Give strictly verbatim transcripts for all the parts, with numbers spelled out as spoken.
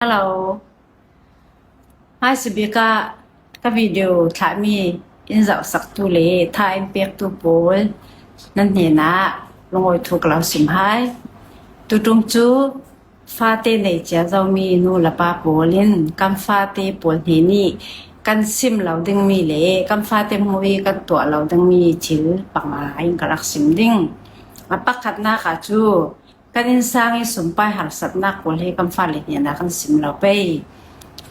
Hello. Hi, Sibika, ka video thlahmi in zauhsaktu le tha in pektu pawl nan hnenah lungawi thu ka lo sim hai. Tutung cu fate nei cia zomi nu le pa pawl in kan fate pawl hnenih kan sim lo dingmi le kan fate hmuh i kan tuah lo dingmi thil panga in ka rak sim ding. A pakhatnak ah cu kan innsang i sumpai harsatnak pawl hi kan fale hnenah kan sim lo pei.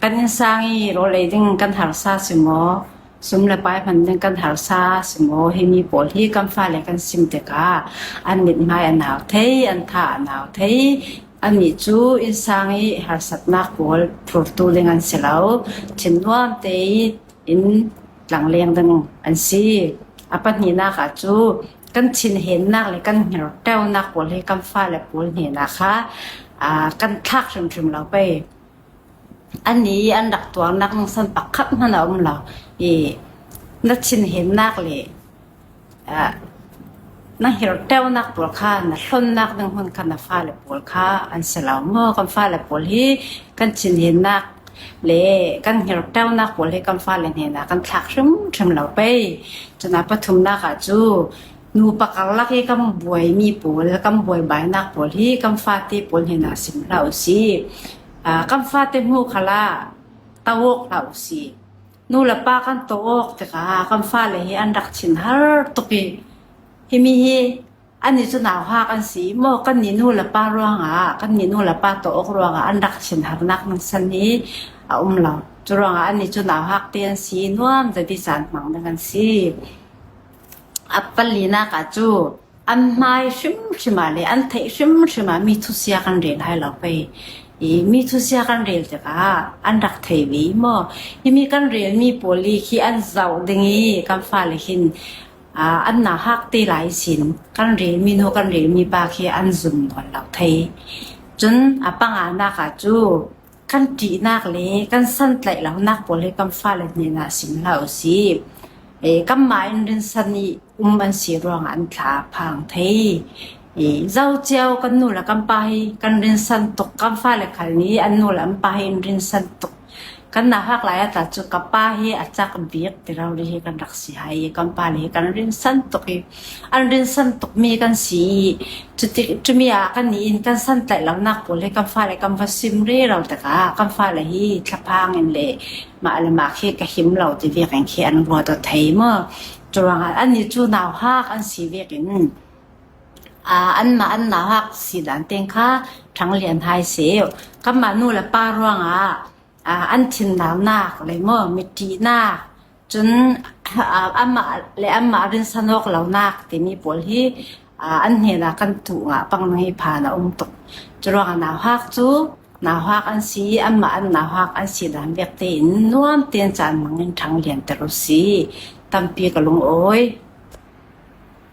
Kan innsang i rawl ei ding kan harsa si maw, sum le pai hman ding kan harsa si maw, himi pawl hi kan fale kan sim tikah an mithmai a nau thei, an tha a nau thei. Annih cu innsang i harsatnak pawl phurtu ding an si lo. Thinnuam te i in tlangleng ding an si. A pahnihnak ah cu kan thinhennak le kan hngirteunak pawl hi kan fale pawl hnenah kha, aa, kan thlak hrimhrim lo pei. Annih i an rak tuarnak nungsan pakhat hmanh a um lo. I na thinhennak le, aa, na hngirteunak pawl kha na hlonnak ding hmun kha na fale pawl kha an si lo maw? Kan fale pawl hi kan thinhennak le kan hngirteunak pawl hi kan fale hnenah kan thlak hrimhrim lo pei. Cun a pathumnak ah cu nupa karlak i kan buaimi pawl, kan buaibainak pawl hi kan fate pawl hnenah sim hlah u si. Aa, kan fate hmuh khalah to awk hlah u si. Nu le pa kan to awk tikah kan fale hi an rak thinhar tuk i, himi hi annih cu nauhak an si maw? Kannih nu le pa ruangah, kannih nu le pa to awk ruangah an rak thinharnak nungsan hi a um lo. Cu ruangah annih cu nauhak te an si, nuam zet i caan hmang ding an si. A palinak ah cu an hmai hrimhrim ah le an theih hrimhrim ah mi thusia kan rel hai lo pei. I mi thusia kan rel tikah an rak thei ve maw? Himi kan relmi pawl i khi an zoh ding i kan fale hin, aa, an nauhak te lai sin kan relmi nu, kan relmi pa khi an zum nawn lo thei. Cun a panganak ah cu kan ṭihnak le kan santlaih lonak pawl hi kan fale hnenah sim hlah u si. Ee, kanmah in rinsan i um an si ruangah an thla phang thei. Ee, zo cio kan nu le kan pa hi kan rinsan tuk, kan fale khal nih an nu le an pa hi an rinsan tuk. Kan nauhak lai ah tla cu ka pa hi a cak bik ti rori hi kan rak si hai i kan fale hi kan rinsan tuk i, an rinsan tukmi kan si i, cuti, cumi ah kannih in kan santlaih lonak pawl hi kan fale kan va sim rero tikah kan fale hi thlaphang in le mah le mah khi ka him lo ti vekin khi an ruat aw thei maw? Cu ruangah annih cu nauhak an si vekin, aa, anmah an nauhak si dan teng kha ṭhanglian hai seh. Kanmah nu le pa ruangah, aa, an thinnaunak le maw, miṭihnak, cun, aa, amah le amah rinsan awk lonak timi pawl hi, aa, an hnenah kan tuh ngah pang ding hi phan a um tuk. Cu ruangah nauhak cu nauhak an si i, anmah an nauhak an si dan vek tein nuam tein caan hmangin ṭhanglianter u si. Tampi ka lungawi.